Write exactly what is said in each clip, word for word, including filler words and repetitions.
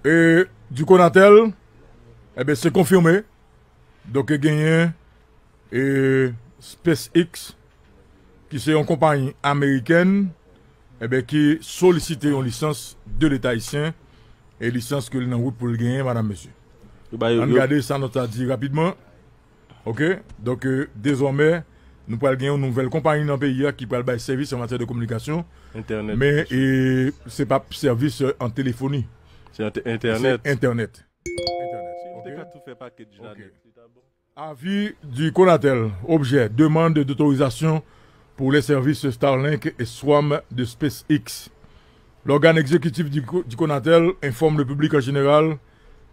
E, di Conatel, ebyen, se konfime. Donk, genyen, e, SpaceX, ki se yon konpayi amerikèn, ebyen, ki solisite yon lisans de Leta ayisyen, e lisans ke li nan wout pou l genyen, madam, mesye. Ann gade sa nou ta di rapidman. Ok? Donk, e, dezòmè, nou pral gen yon nouvèl konpayi nan peyi a ki pral bay sèvis an matyè de kominikasyon. Entènèt. Men, e, se pa sèvis, e, an telefoni. Se entènèt. Se entènèt. Entènèt. Si nou te ka tou fè pakèt Janet, li ta bon. Avis du Conatel. Objet, demande d'autorisation pour les services Starlink et Swarm de SpaceX. L'organe exécutif du, Co- du Conatel informe le public en général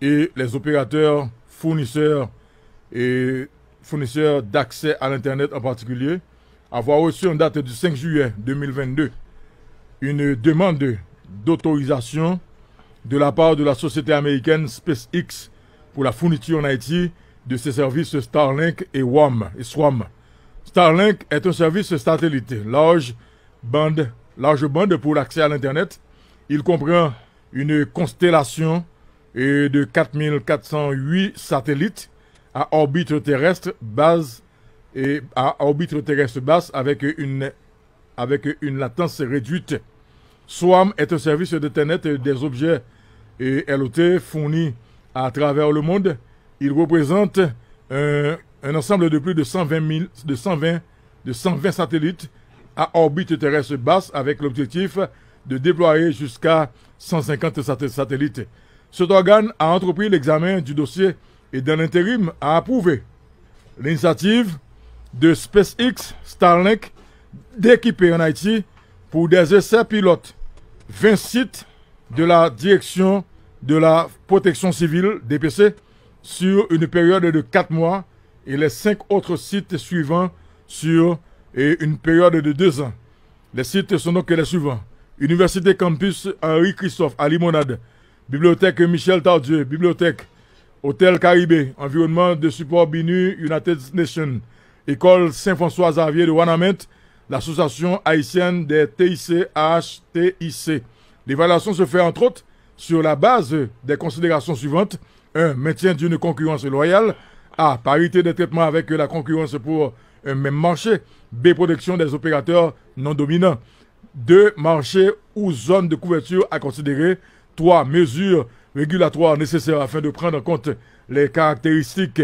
et les opérateurs, fournisseurs et fournisseurs d'accès à l'Internet en particulier, avoir reçu en date du cinq juillet deux mille vingt-deux une demande d'autorisation de la part de la société américaine SpaceX pour la fourniture en Haïti de ses services Starlink et Swarm. Et Swarm. Starlink est un service satellite large bande, large bande pour l'accès à l'Internet. Il comprend une constellation, euh, de quatre mille quatre cent huit satellites à orbite terrestre basse et à orbite terrestre basse avec une, avec une latence réduite. Swarm est un service d'Internet des objets et L O T fourni à travers le monde. Il représente un, un ensemble de plus de cent vingt mille, de cent vingt, de cent vingt satellites à orbite terrestre basse avec l'objectif de déployer jusqu'à cent cinquante sat- satellites. Cet organe a entrepris l'examen du dossier et dans l'intérim a approuvé l'initiative de SpaceX Starlink d'équiper en Haïti pour des essais pilotes vingt sites de la Direction de la Protection Civile, D P C, sur une période de quatre mois et les cinq autres sites suivants sur, et une période de deux ans. Les sites sont donc les suivants. Université Campus Henri Christophe à Limonade, Bibliothèque Michel Tardieu, Bibliothèque Hôtel Caribe, Environnement de Support BINUH United Nations, École Saint-François Xavier de Wanament, l'Association Haïtienne des T I C, A H T I C. L'évaluation se fait entre autres sur la base des considérations suivantes. Un, maintien d'une concurrence loyale. A, parité de traitement avec la concurrence pour un même marché. B, protection des opérateurs non dominants. Deux, marché ou zone de couverture à considérer. Trois, mesures régulatoires nécessaires afin de prendre en compte les caractéristiques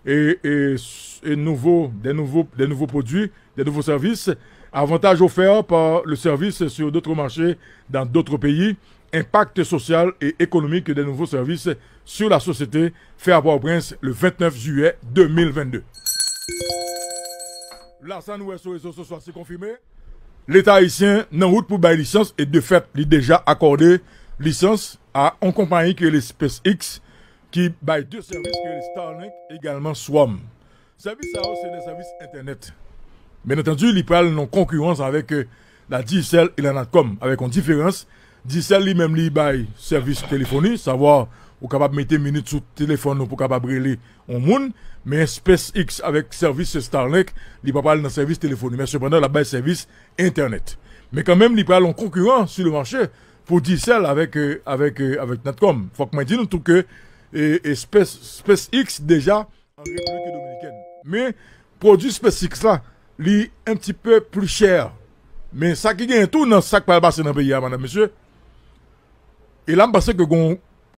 et, et, et nouveaux, des nouveaux, des nouveaux produits, des nouveaux services, avantages offerts par le service sur d'autres marchés dans d'autres pays, impact social et économique des nouveaux services sur la société, fait à Port-au-Prince le vingt-neuf juillet deux mille vingt-deux. La sa nou wè sou rezo sosyo a, se konfime. Leta ayisyen nan wout pou bay lisans e de fèt, li deja akòde lisans a yon konpayi ki rele SpaceX, ki bay de sèvis ki rele Starlink, egalman Swarm. Sèvis sa yo se de sèvis entènèt. Byen antandi, li pral nan konkirans avèk, euh, la Digicel e la Natcom, avèk yon diferans. Digicel li menm li bay sèvis telefoni, savwa ou kapab mete minit sou telefòn ou pou kapab rele yon moun, men SpaceX avèk sèvis Starlink, li pa pral nan sèvis telefoni, men sepandan l ap bay sèvis entènèt. Men kanmenm li pral yon konkiran sou le mache pou Digicel avèk, euh, avèk, euh, avèk Natcom. Fòk mwen di nou tou ke, e, e Space, SpaceX deja an Repiblik Dominikèn. Men pwodui SpaceX la, li un petit peu plus cher. Men sa ki genyen tou nan sa k pral pase nan peyi a, madam, mesye, e la m panse ke gon